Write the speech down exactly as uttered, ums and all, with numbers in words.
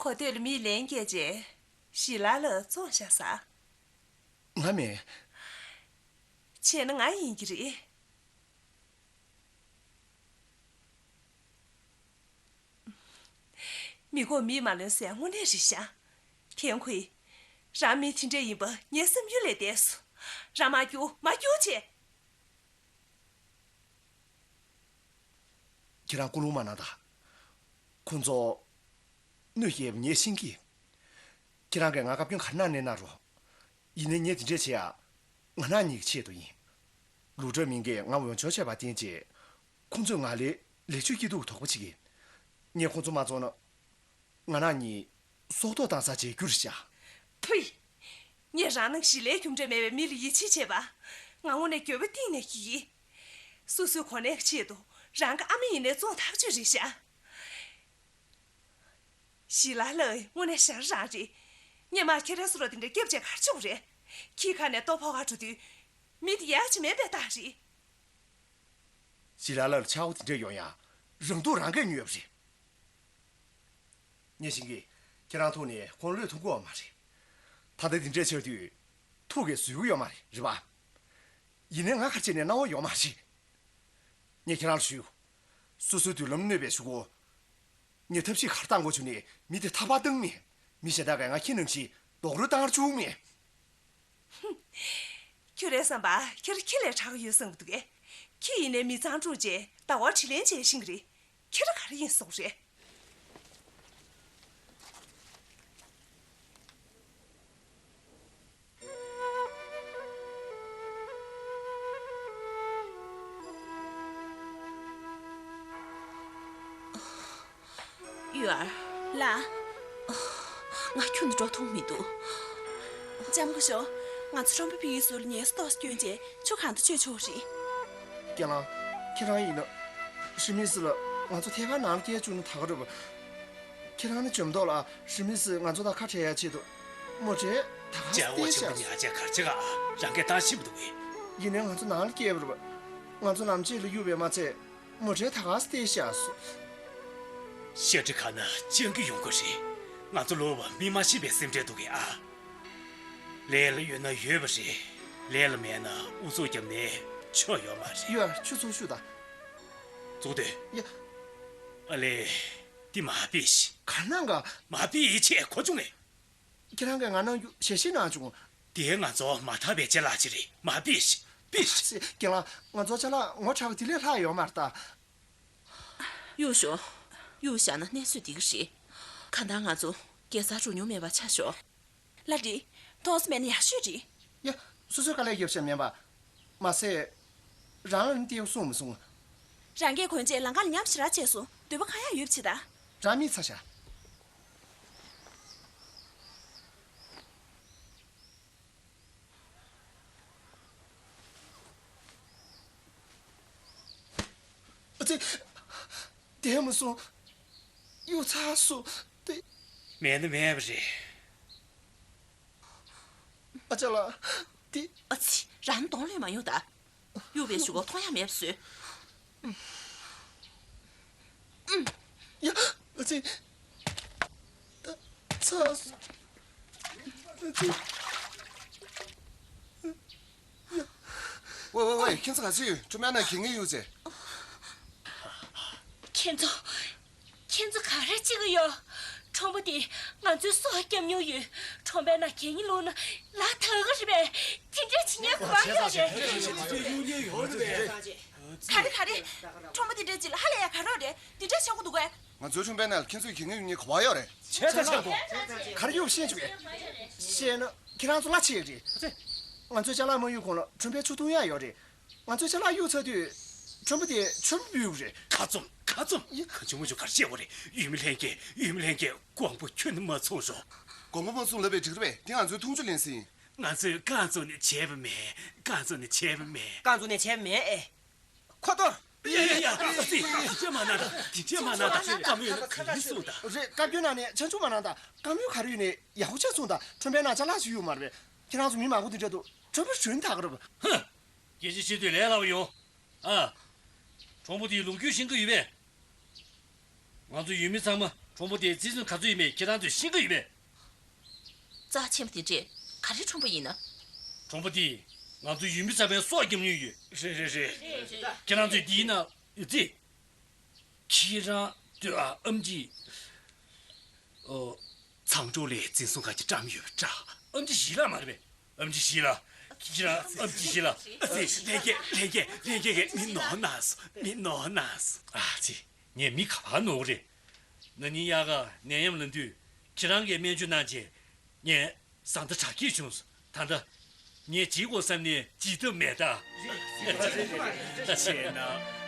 གོ་ཐོས་ལ་མིས་ལན་བསྐྱལ་རྗེས་ཞི་ལ་ལ་བཙོང་བཞག་ཟེར། ང་མིན། བྱས་ན་ང་ཡིན་གྱི་རེད། མི་དགོས་མིས་མ་ལོན་ཟེར་དངོས་གནས་རེད་ཤག། ཐན་ཁུའེ། རང་མི་དེ་འདྲ་ཡིན་པ་ངའི་བསམ་ཡུལ་ལས་འདས་སོང་། རང་མ་སྐྱུག་མ་སྐྱུག་བྱས། ཁྱེད་རང་ཀུན་སློང་མ་གནང་དང་། ཁོང་ཚོ་གནོད་སྐྱེལ་བ་ངས་ཤེས་ཀྱི། ཁྱེད་རང་གིས་ང་བཀའ་བཀྱོན་ག་རེ་གནང་ནའི་གནང་རོགས། ཡིན་ནའི་ངས་དེ་འདྲས་བྱེད་ཡ། ང་རང་ཉིད་ཀྱི་ཆེད་དུ་ཡིན། ལུའུ་ཀྲོའུ་མིང་གིས་ང་འོས་སྦྱོར་བྱས་པ་བརྟེན་བྱས། ཁོང་ཚོས་ང་ལ་ལེགས་བཅོས་སྐྱིད་སྡུག་གི་དོགས་པ་བྱེད་ཀྱི། ངས་ཁོང་ཚོ་མ་བཙོང་ན། ང་རང་གཉིས་སྲོག་ཐོག་བཏང་ས་བྱེད་རྒྱུ་རེད་ཤག། ཕུས། ངས་རང་ནང་བཞིན་ལས་རྒྱུ་འབྲས་མེད་པའི་མི་ལ་ཡིད་ཆེས་བྱེད་པ། ང་དངོས་གནས་འགྱོད་པ་གཏིང་ནས་སྐྱེ་གི། སོ་སོའི་གོ་གནས་ཀྱི་ཆེད་དུ་རང་གི་ཨ་མ་ཡིན་ནའི་བཙོང་ཐག་ཆོད་རེད་ཤག། ཞི་ལ་ལ་དངོས་གནས་ཞེ་དྲག་རང་རེད། སྔོན་མ་ཁྱེད་རང་བཟོ་འདྲ་དེ་འདྲ་སྐྱབས་བཅོལ་ག་རེ་བྱེད་དགོས་རེད། ཁྱིའི་ཁ་ནས་ལྟོ་ཕོར་པ་འགྲོ་དུས། མི་དེ་ཡག་ཅིག་མེད་པའི་རྟགས་རེད། ཞི་ལ་ལ་ལ་ཆག་སྒོ་དེ་འདྲ་ཡོང་ཡ། རང་སྡུག་རང་གིས་ཉོས་པ་རེད། ངས་ཤེས་ཀྱི། ཁྱེད་རང་ཐུག་ནས་ཁོང་བློས་ཐོངས་ཀྱི་ཡོད་མ་རེད། ད་ལྟ་འདི་འདྲས་ཆགས་དུས། ཐུགས་ཀྱིས་བཟོད་ཀྱི་ཡོད་མ་རེད། རེད་པ། ཡིན་ནའི་ང་ག་རེ་བྱས་ནས་གནང་བ་ཡོད་མ་རེད། ངས་ཁྱེད་རང་ལ་ཞུ། སོ་སོའི་མདུན་ལམ་གནོད་པའི་གཞུག་གུ། ངས་ཐབས་ཤེས་ག་རེ་གཏང་དགོས་བྱུང་ནའི་མི་དེ་ཐར་པ་བཏང་མེད། མི་གཞན་དག་གིས་ང་ཁྱི་ནང་བཞིན་རྡོག་རོལ་བཏང་བཅུག་མེད། ཁྱོད་རའི་བསམ་པར་ཁྱི་ར་ཁྱི་ལས་དྲག་གི་ཡོད་བསམ་གྱི་འདུག་གས། ཁྱི་ཡིན་ནའི་མི་གཙང་ཕྲུག་ཅེས་ཟླ་བ་དྲིན་ལན་འཇལ་ཤེས་ཀྱི་རེད། ཁྱི་ར་ག་རེ་ཡིན་བཟོ་གི་རེད། ཡུལ་ཨར། ལགས། ང་ཁྱོན་ནས་འགྲོ་ཐུབ་མི་འདུག། ལྕམ་སྐུ་ཞབས། ང་ཚོ་ཁྲོན་པ་ཕི་ཡི་ཟུར་ངལ་གསོ་ཏོག་ཙམ་སྐྱོན་བྱས་ཆུ་གང་དུ་བཅུག་ཆོག་རེད། རྒན་ལགས། ཁྱེད་རང་ཡིན་ན། ཧྲི་མི་སི་ལ་ང་ཚོ་ཐད་ཀར་ནང་ལ་སྐྱེལ་བཅུག་ན་ད་ག་རེད་པ། ཁྱེད་རང་ནི་འཇོན་མདོག་ལ་ཧྲི་མི་སི་ང་ཚོ་དང་ཁ་བྲལ་ཡ་ཆེད་དུ་མོ་ཊའི་ད་ག་སྟེར་བྱས་སོང་། ཉག་ཅག་གར་ཅིག་ཨ། རང་གིས་བཏང་ཤེས་མི་འདུག་གས། ཡིན་ནའི་ང་ཚོ་ནང་ལ་སྐྱེལ་བ་རེད་པ། ང་ཚོ་ལམ་ཕྱེད་ལ་གཡུགས་པས་མ་ཚད། མོ་ཊའི་ད་ག་སྟེར་བཞག་སོང་། ཤ་ཁྲི་ཁ་ན་སྤྱང་ཀི་ཡོང་གི་རེད། ང་ཚོ་ལོ་བ་མི་མ་ཤི་བའི་སེམས་ཁྲལ་འདུག་གས་ཨ། ལས་ལ་ཡོད་ན་ཡོད་པ་རེད། ལས་ལ་མེད་ན་ཨུ་ཚུགས་བརྒྱབ་ནས་ཆོ་ཡོད་མ་རེད། ཡོད་ཆུ་ཚོད་ཤུ་ད། ཚུགས་དེ། ཡ། ཨ་ལས། འདི་མ་པི་ཤི། ག་ནང་ག་མ་པི་ཡི་ཆེད་གོ་བྱུང་ངས། ཁྱེད་རང་གིས་ང་གནང་རྒྱུ་ཞལ་བཞེས་གནང་བྱུང་། དེ་ང་ཚོ་མ་དག་པའི་ཅ་ལག་ཅིག་རེད། མ་པི་ཤི། པི་ཤི། རྒན་ལགས། ང་ཚོ་ཅ་ལག་ངོ་དྲག་པ་དེ་ལས་ལྷག་ཡོད་མ་རེད་ད། གཡུག་ཞོག། གཡུག་བཞག་ན་གནས་ཚུལ་འགྲིག་གི་རེད། གང་ལྟར་ང་ཚོ་རྒྱལ་སར་འགྲོ་མྱོང་མེད་པ་ཆ་ཞོག། ལགས་རེད། མཐོང་ས་མེད་ན་ཡག་ཤོས་རེད། ཡ། སོ་སོའི་དཀའ་ལས་རྒྱབ་བཞག་མིན་པ། མ་ཟད། རང་ལ་ནི་སྟེར་གསུང་མི་གསུང་། རང་སྐད་གོན་རྗེས་ལམ་ཁ་ལ་ཉམས་ཞེ་དྲག་བྱས་སོང་། འདོད་པ་གང་ཡང་ཡོད་པ་བྱེད་ད། རང་མིག་ཚ་ཤག། ཨ་ཙི། བསྡད་མ་སོང་། གཡུག་ཚར་སོང་། དེ། མེད་ན་མེད་པ་རེད། ཨ་ཅག་ལགས། དེ། ཨ་ཙི། རང་གདོང་ལེན་མ་ཡོང་ད། གཡུག་པའི་གཞུག་གུ་མཐོང་ཡ་མེད་པ་བཟོས། ཡ། ཨ་ཙི། ད། ཚར་སོང་། ཨ་ཙི། ཝེ་ཝེ་ཝེ། ཁྱེད་ཚོ་ག་ཚོད་ཡོད། ཁྲོན་པའི་ནང་གད་སྙིགས་གཡུགས་ཚེ། ཁྱེད་ཚོ། ཁྱེད་ཚོ་ག་རེ་བྱེད་ཀྱི་ཡོད། ཁྲོན་པ་དེས་ང་ཚོའི་སྲོག་བསྐྱབས་མྱོང་ཡོད། ཁྲོན་པའི་ནང་གད་སྙིགས་བླུགས་ན་ལག་དག་གི་རེད་པས། དེ་འདྲ་བྱེད་ཉན་གོ་བ་ཡོད་རེད། ག་རེ་ག་རེ། ཁྲོན་པ་དེ་འདྲ་ཅིག་ལ་ཧ་ལས་ཡ་ག་རེ་རེད། དེ་འདྲ་བྱེད་དགོས་འདུག་གས། ང་ཚོའི་ཁྲོན་པའི་ནང་ལ་ཁྱེད་ཚོས་གད་སྙིགས་གཡུག་ཉན་གོ་བ་ཡོད་རེད། བྱས་ཙང་བྱས་དགོས། ག་རེ་གཡུག་ཤེས་བཅུག་གས། བཤད་ན་ཁྱེད་རང་ཚོ་གླ་ཆེ་རེད། ང་ཚོའི་ཅ་ལག་མ་གཡུག་གོང་ལ་ཁྲོན་པའི་ཆུ་འཐུང་ཡ་ཡོད་རེད། ང་ཚོའི་ཅ་ལག་གཡུག་ཚར་དུས་ཁྲོན་པ་དེས་ཆུ་འབུལ་རེད། ཁ་བཙུམ། ཁ་བཙུམ། ཡ། གང་བྱུང་མང་བྱུང་ག་རེ་བཤད་དགོས་རེད། ཡུལ་མི་ལྷན་རྒྱས། ཡུལ་མི་ལྷན་རྒྱས། དགོངས་པ་ཁྱོན་ནས་མ་ཚོམས་རོགས། དགོངས་པ་མ་ཚོམས་ལབ་པའི་འགྲིག་རེད་པས། དེ་ང་ཚོའི་འཐུང་ཆུ་ལེན་ས་ཡིན། ང་ཚོས་རྐང་བཙུགས་ནས་བྱས་པ་མེད། རྐང་བཙུགས་ནས་བྱས་པ་མེད། རྐང་བཙུགས་ནས་བྱས་པ་མེད་ཨེ། ཁོ་ཐོར། ཡ་ཡ་ཡ། ཨ་ཙི། དེ་འདྲ་མ་གནང་དང་། དེ་འདྲ་མ་གནང་དང་། བཀའ་མོལ་ཡོད་ན་ག་རེ་གསུངས་དང་། རེད། བཀའ་བཀྱོན་གནང་ནས་ཆང་ཆུང་མ་གནང་དང་། བཀའ་མོལ་ག་རེ་ཡོད་ནའི་ཡག་པོ་ཅིག་གསུངས་དང་། ཁྲོན་པའི་ནང་ཅ་ལག་ཅིག་གཡུག་མ་རེད་པས། ཁྱེད་རང་ཚོ་མི་མང་པོ་འདི་འདྲ་འདུག། ཁྲོན་པ་ཞོན་དག་རེད་པ། ཧ། སྐད་ཆ་བཤད་དུས་ལས་སླ་པོ་ཡོང་། ཨ། ཁྲོན་པ་དེའི་ལོ་རྒྱུས་ཤེས་ཀྱི་ཡོད་པས། ང་ཚོ་ཡུལ་མི་ཚང་མ་ གྲོང་པ་དེ་རྩིས་ཟིན་ག་ཚོད་ཡིན་མེད་ཁྱེད་རང་ཚོས་ཤེས་ཀྱི་ཡོད་མེད། རྩ་ཆེན་པོ་དེ་འདྲས་ག་རེ་གྲོང་པ་ཡིན་ན། གྲོང་པ་དེ་ང་ཚོ་ཡུལ་མི་ཚང་མའི་སྲོག་བརྒྱབ་མྱོང་ཡོད། རེད་རེད་རེད། ཁྱེད་རང་ཚོས་འདི་ཡིན་ན་ཡོད་རྩིས། ཁྱེད་རང་ལྟོས་ཨ། ཨེམ་ཆི། ཨོ། མཚམས་འཇོག་ལས་འཛིན་བཟུང་ག་ཅིག་བཀྲམ་ཡོད་པ་འདྲ། ཨེམ་ཆི་ཞི་ལ་མ་རེད་པས། ཨེམ་ཆི་ཞི་ལ། ཁྱེད་རང་ཨེམ་ཆི་ཞི་ལ། ཨ་ཙི། ལྷན་རྒྱས་ལྷན་རྒྱས་ལྷན་རྒྱས་ཀྱིས་མི་ནོར་ན་སོང་། མི་ནོར་ན་སོང་། ཨ་ཙི། ངས་མི་ག་པར་ནོར་གི་རེད། ན་ནིང་དབྱར་ཁ་ནད་ཡམས་ལངས་དུས་ཁྱེད་རང་གིས་སྨན་བཅོས་གནང་རྗེས་ངས་བཟའ་ཟླ་དྲག་སྐྱེད་བྱུང་སོང་། ད་ལྟ་ངས་བྱེད་དགོས་བསམ་ནས་བྱེད་ཐབས་མེད་ད། བྱས་ན།